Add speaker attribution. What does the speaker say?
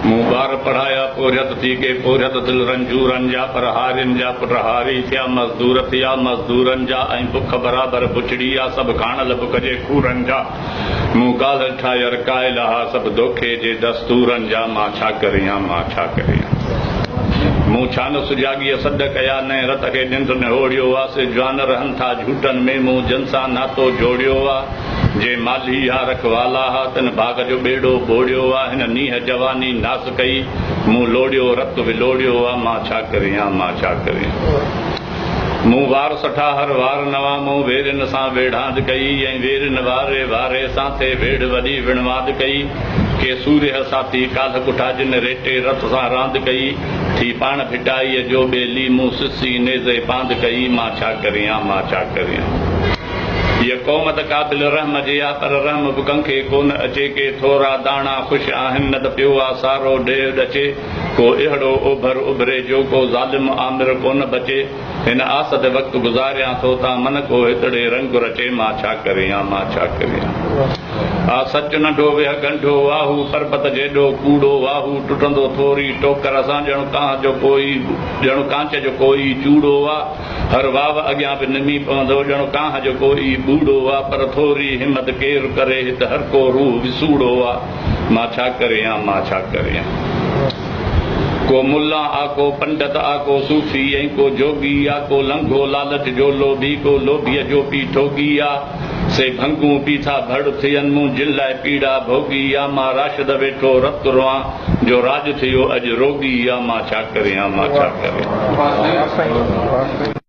Speaker 1: مون ٻار پڙهايا پورهيت ٿي ڪي پورهيت دل رنجورن جا پر هارين جا پٽ هاري ٿيا مزدور ٿيا مزدورن جا ۽ بک برابر بڇڙي آ سڀ کاڻل بک جي کورن جا مون ڪالهه ڏٺا ير قائل ها سڀ دوکي جي دستورن جا مان ڇا ڪريان مان ڇا ڪريان مون ڇا نه سجاڳيء سڏ ڪيا نئين رت کي ننڊ نهوڙيو آ سي جوان رهن ٿا جهوٽن ۾ مون جن سان ناتو جوڙيو آ. جي مالهي ها رکوالا ها، تن باغ جو ٻيڙو ٻوڙيو آ، هن نينهن جواني ناس ڪئي، مون لوڙيو رت ولوڙيو آ، مان ڇا ڪريان، مان ڇا ڪريان. مون وار سٺا هر وار نوان، مون ويرين سان ويڙهاند ڪئي، ۽ ويرين واري واري سان ٿي ويڙهه وڏي وڻواند ڪئي، ڪي سورهيه ساٿي ڪالهه ڪٺا جن ريٽي رت سان راند ڪئي، ٿي پاڻ ڀٽائيء جو ٻيلي، مون سسي نيزي پاند ڪئي، مان ڇا ڪريان، مان ڇا ڪريان. هيء قوم ته قابل رحم جي آ، پر رحم به ڪنهن کي ڪونه اچي. ڪي ٿورا داڻا خوش آهن، نه ته پيو آ سارو ڏيهه ڏچي. ڪو اهڙو اوڀر اڀري جو ڪو ظالم آمر ڪونه بچي. هن آس تي وقت گذاريان ٿو، تان من ڪو هتڙي رنگ رچي. مان ڇا ڪريان، مان ڇا ڪريان. آ سچ ننڍو ويهه ڳنڍو، آ هو پربت جيڏو ڪوڙو. آ هو ٽٽندو ٿوري ٽوڪر سان، ڄڻ ڪانهه جو ڪوئي، ڄڻ ڪانچ جو ڪوئي چوڙو. آ هر واو اڳيان به نمي پوندو ڄڻ ڪانهه جو ڪو ئي ٻوڙو آ پر ٿوري همت ڪير ڪري هت هر ڪو روح وسوڙو آ مان ڇا ڪريان مان ڇا ڪريان ڪو ملان آ ڪو پنڊت آ ڪو صوفي ۽ ڪو جوڳي آ ڪو لنگهو لالچ جو لوڀي ڪو لوڀيء جو پي ٺوڳي آ سي ڀنگون پي ٿا ڀڙ ٿين مون جن لاء پيڙا ڀوڳي آ مان راشد ويٺو رت روئان جو راڄ ٿيو اڄ روڳي آ مان ڇا ڪريان مان ڇا ڪريان.